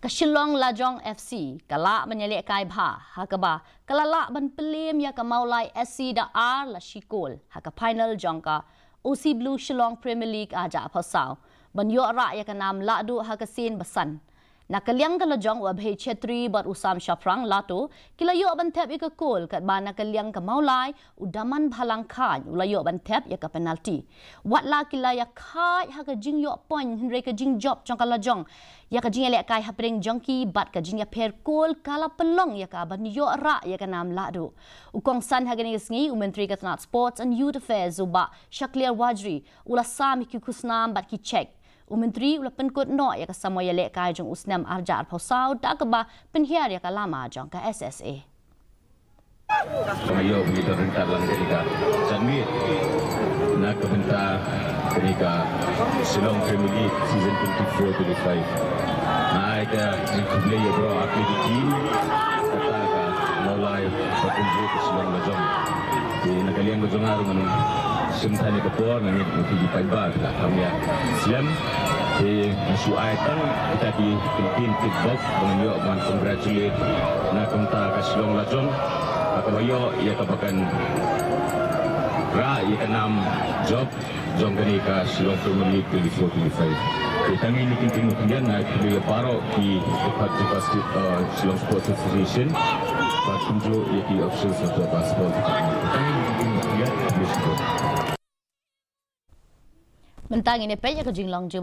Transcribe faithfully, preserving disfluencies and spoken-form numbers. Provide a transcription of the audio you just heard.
Ka Shillong Lajong F C ka lah ban ïalehkai bha ha kaba ka la lah ban pynlem ïa ka Mawlai S C da ar la shi kol ha ka final jong ka O C Blue Shillong Premier League arhajar arphew saw ban ïoh rah ïa ka nam lahduh ha ka sien basan. Na ka liang ka Lajong, u Abhay Chhetri bad u Sam Shaphrang Lato ki la ïoh ban thep ïa ka kol, katba na ka liang ka Mawlai, u Daman Bhalang Khain u la ïoh ban thep ïa ka penalty. Wat la ki la ïa khaid ha ka jingïoh point, hynrei ka jingjop jong ka Lajong ïa ka jingïalehkai hapdeng jong ki bad ka jingïapher kol ka la pynlong ïa ka ban ïoh rah ïa ka nam lahduh. U kongsan ha kane ka sngi, u Myntri ka tnat Sports and Youth Affairs, u Bah Shakliar Warjri, u la sam ïa ki khusnam bad ki cheque. U Myntri u la pynkut noh ïa ka samoi ïalehkai jong u snem arhajar arphew saw da kaba pynhiar ïa ka lama jong ka S S A. Ka ïoh bynta ryngkat lang kane ka janmiet na ka bynta kane ka Shillong Premier League season twenty-four twenty-five. Nga ai ka jingkhublei ïa baroh artylli ki team, kata ka Mawlai bad kumjuh ka Shillong Lajong. Te na ka liang ka jong nga ruh ngan shim than ïa ka por, ngan ïa ki paidbah ba kham ïa slem. Te nga shu ai tang kita ki kyntien tip bok ba ngan ïoh ban congratulate na ka bynta ka Shillong Lajong ha kaba ïoh ïa kaba kan rah ïa ka nam jop jong kane ka Shillong Premier League twenty-four twenty-five. Te tang ïa kine ki kyntien ba kham ïa, nga ai khublei ïa baroh ki dkhot jong ka sti-, uh, Shillong Sports Association bad kumjuh ïa ki officials na ka Sports Department. Te tang ïa kine ki kyntien ba kham ïa, khublei shibun. Mynta ngin ïa peit ïa ka jinglong jong